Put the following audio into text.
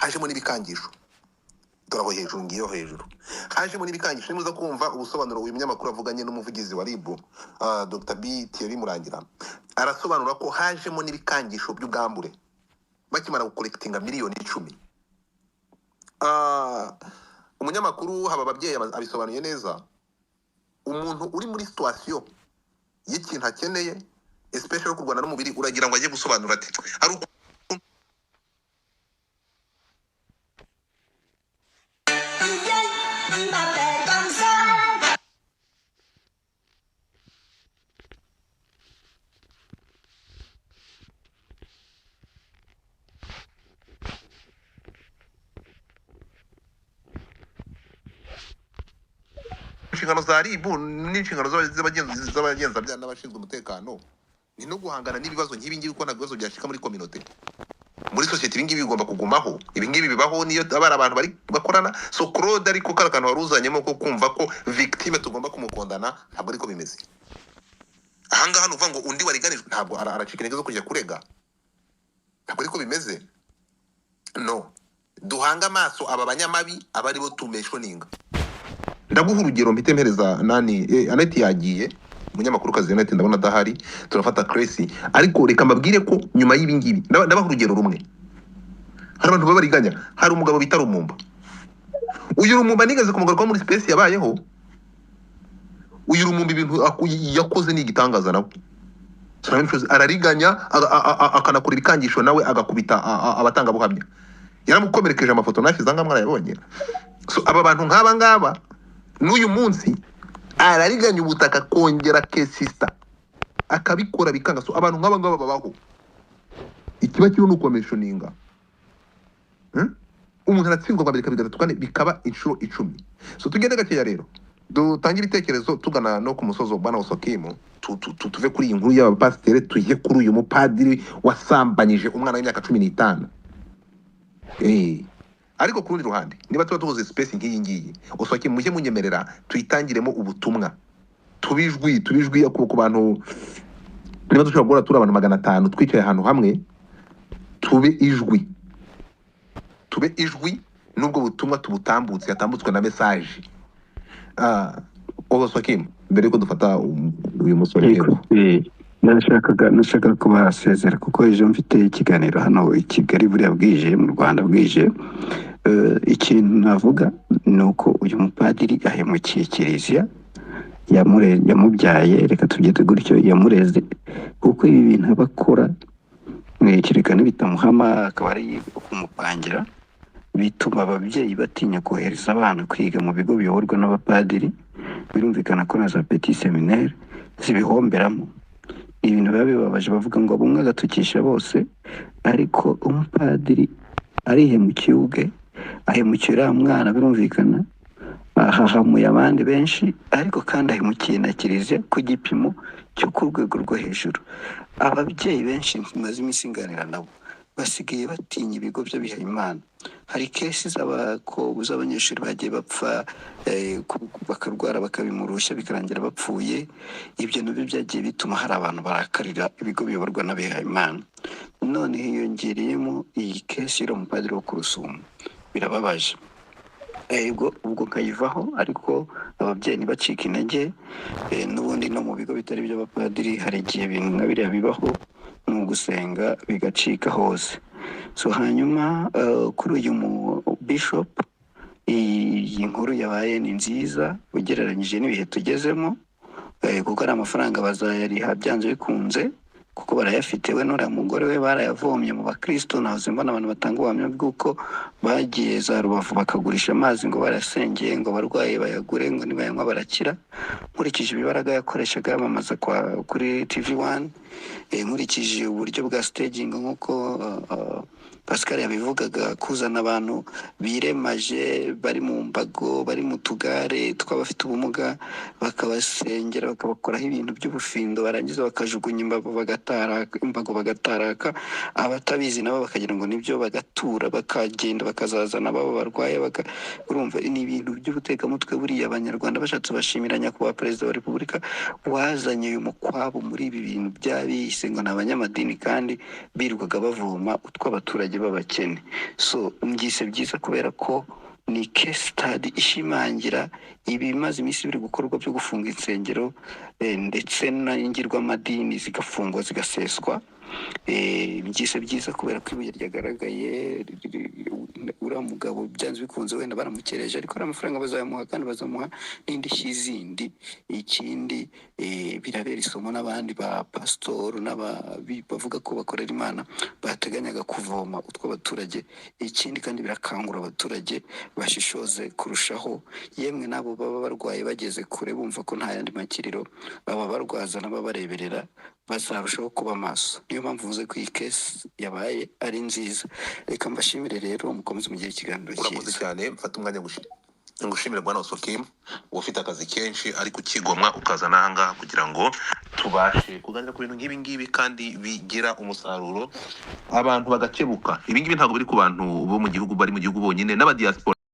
Hajemo n'ibikangisho. Dore aho hejuru, ngiyo hejuru hajemo n'ibikangisho. Nimuza kumva ubusobanuro uyu munyamakuru avuganye n'umuvugizi wa RIB, Dr. B Thierry Murangira, arasobanura ko hajemo n'ibikangisho by'ubwambure bakimara gukorekitinga miliyoni 10. Umunyamakuru haba ababyeyi abisobanuye neza. Umuntu uri muri situation y'ikintu akeneye, especially kurwana n'umubiri, uragira ngo ajye gusobanura ati hari ukuntu inshingano za RIB n'inshingano z'abagenzacyaha n'abashinzwe umutekano ni no guhangana n'ibibazo nk'ibi ngibi, kuko nta bibazo byashika muri communauté, muri sosiyete. Ibi ngibi bigomba kugumaho, ibi ngibi bibaho niyo aba ari abantu bari bakorana. So Claude, ariko kari akantu wari uzanyemo ko kumva ko victime tugomba kumukondana, ntabwo ariko bimeze. Ahangaha ni ukuvuga ngo undi wariganijwe ntabwo aracika intege zo kujya kurega, ntabwo ariko bimeze. No duhanga amaso aba banyamabi aba aribo tumeshoninga. Ndaguha urugero mpite mpereza nani, Annette yagiye, umunyamakuru kazi Annette ndabona adahari, turafata Cressy. Ariko reka mbabwire ko nyuma y'ibi ngibi ndabaha urugero rumwe. Hari abantu babariganya. Hari umugabo bita Rumumba. Uyu Rumumba nigeze kumugaruka muri space yabayeho. Uyu Rumumba ibintu yakoze ni igitangaza nawe. Arariganya, akanakora ibikangisho, nawe agakubita abatangabuhamya. Yaramukomerekeje, amafoto nashyize ahangaha mwarayabonye. So aba bantu nk'aba ngaba n'uyu munsi arariganya ubutaka, kongera kesista akabikora bikanga. So abantu nk'aba ngaba babaho, ikiba kiriho ni ukomeshoninga. Umuntu aratsindwa bwa mbere, kabiri, gatatu, kane, bikaba inshuro 10. So tugende gakeya rero, dutange ibitekerezo tugana no ku musozo. Bwana Osokimu, tuve kuri iyi nkuru y'abapasiteri tujye kuri uyu mupadiri wasambanyije umwana w'imyaka 15. Ariko ku rundi ruhande, niba tuba tuhuze space nk'iyi ngiyi, Osokimu, mujye munyemerera tuyitangiremo ubutumwa, tubijwi ku bantu. Niba dushobora guhora turi abantu 500 twicaye ahantu hamwe, tube ijwi, tube ijwi n'ubwo butumwa tubutambutse, yatambutswe na message. Osokimu, mbere yuko dufata uyu musore. Yego. Nashakaga kubasezera kuko ejo mfite ikiganiro hano i Kigali, buriya bwije mu Rwanda bwije. Ikintu navuga ni uko uyu mupadiri ahemukiye kiliziya yamubyaye, reka tubyite gutyo, yamureze, kuko ibi bintu aba akora, kereka nibitamuhama akaba ari kumupangira, bituma ababyeyi batinya kohereza abana kwiga mu bigo biyoborwa n'abapadiri. Birumvikana ko na za petit seminaire zibihomberamo. Ibintu biba bibabaje, bavuga ngo bumwe agatukisha bose, ariko umupadiri arihemukiye ubwe, ahemukiye uriya mwana, birumvikana ahahamuye abandi benshi, ariko kandi ahemukiye na kiliziya ku gipimo cyo ku rwego rwo hejuru. Ababyeyi benshi maze iminsi nganira nabo basigaye batinya ibigo by'abihayimana. Hari kesi z'abanyeshuri bagiye bapfa, bakarwara bakabimurushya bikarangira bapfuye. Ibyo nabyo byagiye bituma hari abantu barakarira ibigo biyoborwa n'abihayimana. None hiyongereyemo iyi kesi y'uriya mupadiri wo ku Rusumo, birababaje. Ubwo nkayivaho, ariko ababyeyi ntibacike intege. N'ubundi no mu bigo bitari iby'abapadiri hari igihe ibintu nka biriya bibaho, ni ugusenga bigacika hose. So hanyuma kuri uyu mu bishop, iyi nkuru yabaye ni nziza ugereranyije n'ibihe tugezemo, kuko ari amafaranga bazayariha byanze bikunze, kuko barayafite. We n'uriya mugore we barayavomye mu bakristo. Nahoze mbona abantu batanga ubuhamya bw'uko bagiye za Rubavu bakagurisha amazi ngo barasengeye, ngo abarwayi bayagure, ngo nibayanywa barakira. Nkurikije ibibaraga yakoreshaga yamamaza kuri TV1, nkurikije uburyo bwa staging nk'uko Pascal yabivugaga, kuzana abantu biremaje bari mu mbago, bari mu tugare tw'abafite ubumuga, bakabasengera, bakabakoraho ibintu by'ubufindo, barangiza bakajugunya imbago bagataraka, imbago bagataraka, abatabizi nabo bakagira ngo nibyo, bagatura, bakagenda, bakazazana ababo barwaye, urumva ni ibintu by'ubutekamutwe. Buriya abanyarwanda bashatse bashimira nyakubahwa perezida wa repubulika wazanye uyu mukwabo muri ibi bintu by'abise ngo ni abanyamadini, kandi birirwaga bavoma utw'abaturage abaturage b'abakene. So mbyise byiza kubera ko ni case study ishimangira ibimaze iminsi biri gukorwa byo gufunga insengero, ndetse n'ingirwamadini zigafungwa, zigaseswa. Mbyise byiza kubera ko ibuye ryagaragaye. Uriya mugabo byanze bikunze wenda baramukereje, ariko ari amafaranga bazayamuha kandi bazamuha n'indishyi zindi. Ikindi, birabera isomo n'abandi ba pasitoru bavuga ko bakorera Imana bateganyaga kuvoma utw'abaturage. Ikindi kandi, birakangura abaturage bashishoze kurushaho, yemwe n'abo baba barwaye bageze kure bumva ko nta yandi makiriro, baba barwaza n'ababareberera bazarushaho kuba maso. Niyo mpamvu mvuze ko iyi case yabaye ari nziza. Reka mbashimire rero, mukomeze mugire ikiganiro Urakoze cyiza. cyane. Mfate umwanya ngushimire, bwana Osokim, uba ufite akazi kenshi ariko ukigomwa ukaza n'ahangaha kugira ngo tubashe kuganira ku bintu nk'ibi ngibi kandi bigira umusaruro, abantu bagakebuka. Ibi ngibi ntabwo biri ku bantu bo mu gihugu, bari mu gihugu bonyine, n'abadiaspora.